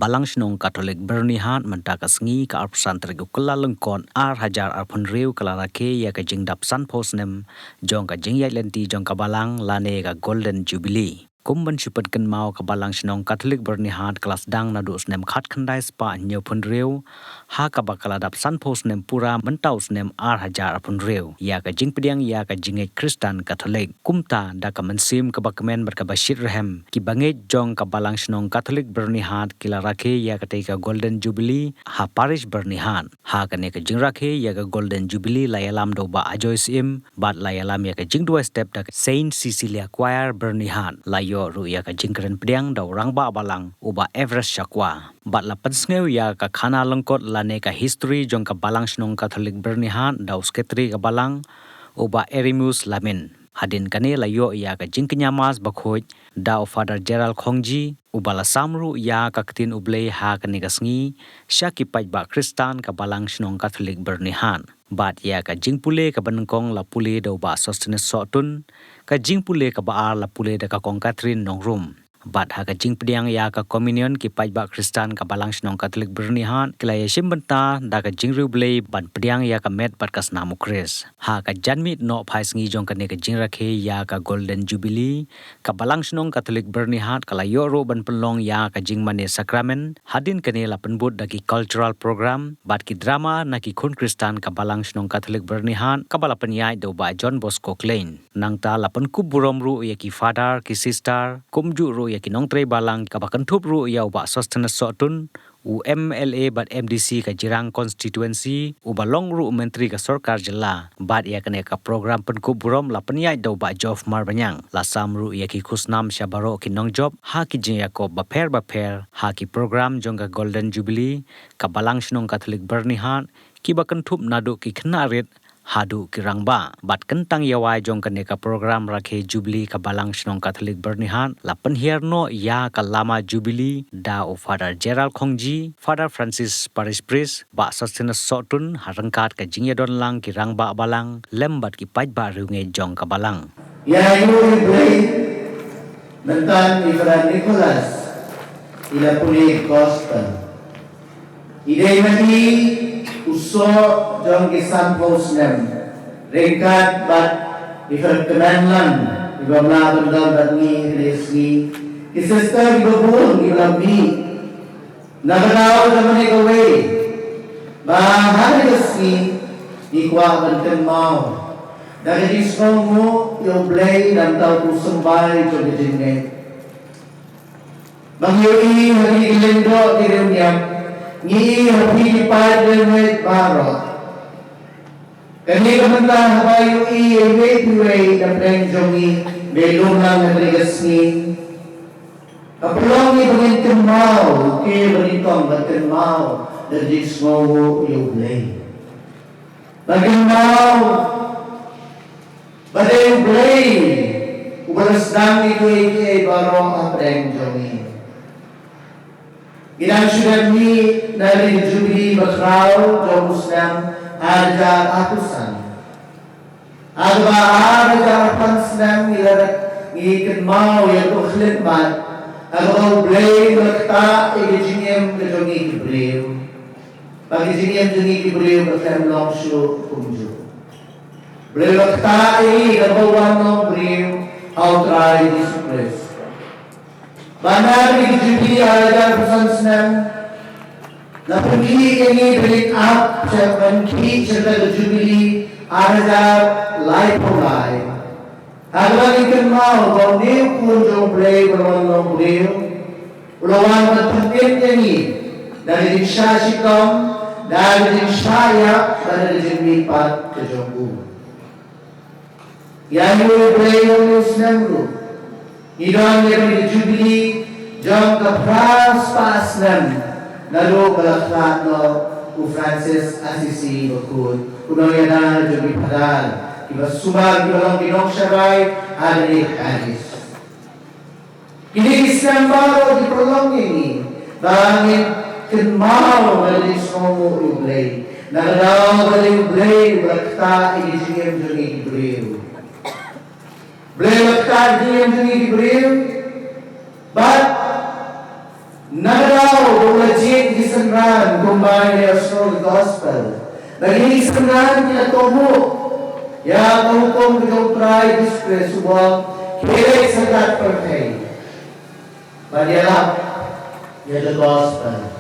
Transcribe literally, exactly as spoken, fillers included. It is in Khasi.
Balang Shnong Katholik Byrnihat mynta ka sngi ka arphew san tarik u Kyllalyngkot ar hajar arphew hynriew ka la rakhe ïa ka jingdap sanphew snem jong ka jingïaid lynti jong ka balang lane ka Golden Jubilee. Kum ban shu pynkynmaw, ka Balang Shnong Katholik Byrnihat ka la sdang naduh u snem khatkhyndai spah hynñiewphew hynriew, ha kaba ka la dap sanphew snem pura mynta u snem ar hajar arphew hynriew ïa ka jingpdiang ïa ka jingngeit Khristan Katholik. Kumta da ka mynsiem kaba kmen bad kaba shitrhem, ki bangeit jong ka Balang Shnong Katholik Byrnihat ki la rakhe ïa katei ka Golden Jubilee ha Parish Byrnihat. Ha kane ka jingrakhe ïa ka Golden Jubilee la ïalam da u Bah Ajoy Syiem bad la ïalam ïa ka jingduwai step da ka Saint Cecilia Choir Byrnihat. La ïoh ruh ïa ka jingkren pdiang da u Rangbah Balang, u Bah Everest Shakwa. Bad la pynsngew ïa ka khana lyngkot lane ka history jong ka Balang Shnong Katholik Byrnihat da u Sekretari ka Balang, u Bah Erimus Lamin. Hadien kane la ïoh ïa ka jingkñia Mass bakhuid da u Father Gerald Khongji, uba la sam ruh ïa ka Ktien U Blei ha kane ka sngi sha ki paidbah Khristan ka Balang Shnong Katholik Byrnihat. Bad ïa ka jingpule kaba nyngkong la pule da u Bah Sosthenes Sohtun, ka jingpule kaba ar la pule da ka Kong Catherine Nongrum. Bad ha ka jingpdiang ïa ka Communion, ki paidbah Khristan ka Balang Shnong Katholik Byrnihat ki la ïashim bynta da ka jingriewblei ban pdiang ïa ka met bad ka snam U Khrist. Ha ka janmiet nohphai sngi jong kane ka jingrakhe ïa ka Golden Jubilee, ka Balang Shnong Katholik Byrnihat ka la ïoh ruh ban pynlong ïa ka jingmane Sakramen. Hadien kane la pynbud da ki cultural program bad ki drama na ki khun Khristan ka Balang Shnong Katholik Byrnihat, kaba la pynïaid da u Bah John Bosco Klein. Nangta la pynkup burom ruh ïa ki Father, ki Sister, kumjuh ruh ïa ki nongtrei balang, kaba kynthup ruh ïa u Bah Sosthenes Sohtun, u M L A bad M D C ka Jirang Constituency, uba long ruh u Myntri ka Sorkar Jylla. Bad ïa kane ka program pynkup burom la pynïaid da u Bah Joff Marbaniang. La sam ruh ïa ki khusnam sha baroh ki nongjop ha ki jingïakob bapher bapher ha ki program jong ka Golden Jubilee ka Balang Shnong Katholik Byrnihat, kiba kynthup naduh ki khynnah rit haduh ki rangbah. Bad kyntang ïawai jong kane ka program rakhe Jubilee ka Balang Shnong Katholik Byrnihat, la pynhiar noh ïa ka Lama Jubilee da u Father Gerald Khongji, Father Francis Parish Priest, Bah Sosthenes Sohtun, ha ryngkat ka jingïadon lang ki Rangbah Balang lem bad ki paidbah riewngeit jong ka Balang. Ïa ïohi Blei, mynta i Father Nicholas i la pule Gospel. I dei ma i u soh jong ki sanphew snem, ryngkat bad i Father Kmenlang, iba la pyndonkam bad ngi ha kane ka sngi, ki sister kiba bun kiba la mih na ka daw jong kane kawei, ba ha kane ka sngi ngi kwah ban kynmaw da ka jingsngewnguh ïa U Blei na ka bynta u symbai jong ka jingngeit. Ba ngi ïohi ha kine ki lyngdoh ki riewniam, ngi ïohi ha phi ki paid riewngeit baroh. Kane ka bynta haba ïohi ïa iwei pa iwei na pdeng jong ngi ba i lum lang ha kane ka sngi, ka pynlong ïa ngi ba ngin kynmaw, te ba ngin ong ba kynmaw da ka jingsngewnguh ïa U Blei. Ba kynmaw ba dei U Blei uba la sdang ïa kiei kiei baroh hapdeng jong ngi. Ngi dang shu dep mih na ka Jubilee bakhraw jong u snem ar hajar arphew san. Ha kaba ar hajar arphew san snem ngi la, ngi kynmaw ïa ka khlieh mat ha kaba U Blei u la ktah ïa ka jingim ka jong ngi ki briew. Ba ka jingim jong ngi ki briew ka khlem long shuh kumjuh. Blei u la ktah ïa ngi da kaba wan long briew ha U Trai Jisu Khrist. Ba na kane ka Jubilee ar hajar arphew san snem, la pynkhih ïa ngi ba ngin ap sha, ban khih sha ka Jubilee ar hajar laiphew lai. Ha kaba ngi kynmaw ba une u Khun jong U Blei uba la wan long briew u la wan ban pyndep ïa ngi da ka jingshah shitom, da ka jingshah ïap bad da ka jingmihpat ka jong u. Ïa ngi, U Blei, ha une u snem ruh ngi don ïa kane ka Jubilee jong ka phra spah snem naduh ba la khlad noh u Francis Assisi Bakhuid, u nongïada jong ki phadar kiba sumar, kiba long ki nongsharai ha kane ka parish. Kine ki snem baroh ki pynlong ïa ngi ba ngin kynmaw ba dei sngewnguh ïa U Blei, na ka daw ba dei U Blei uba la ktah ïa ki jingim jong ngi ki briew. Blei uba la ktah ïa ki jingim jong ngi ki briew. Bad na ka daw Kumba jied ki synran kumba ïa ka gospel. Ba ki synran ki la tuh ïa ka hukum ka jong U Trai Jisu Khrist, u ong, khie leit sha ka pyrthei ban ïalap ïa ka gospel.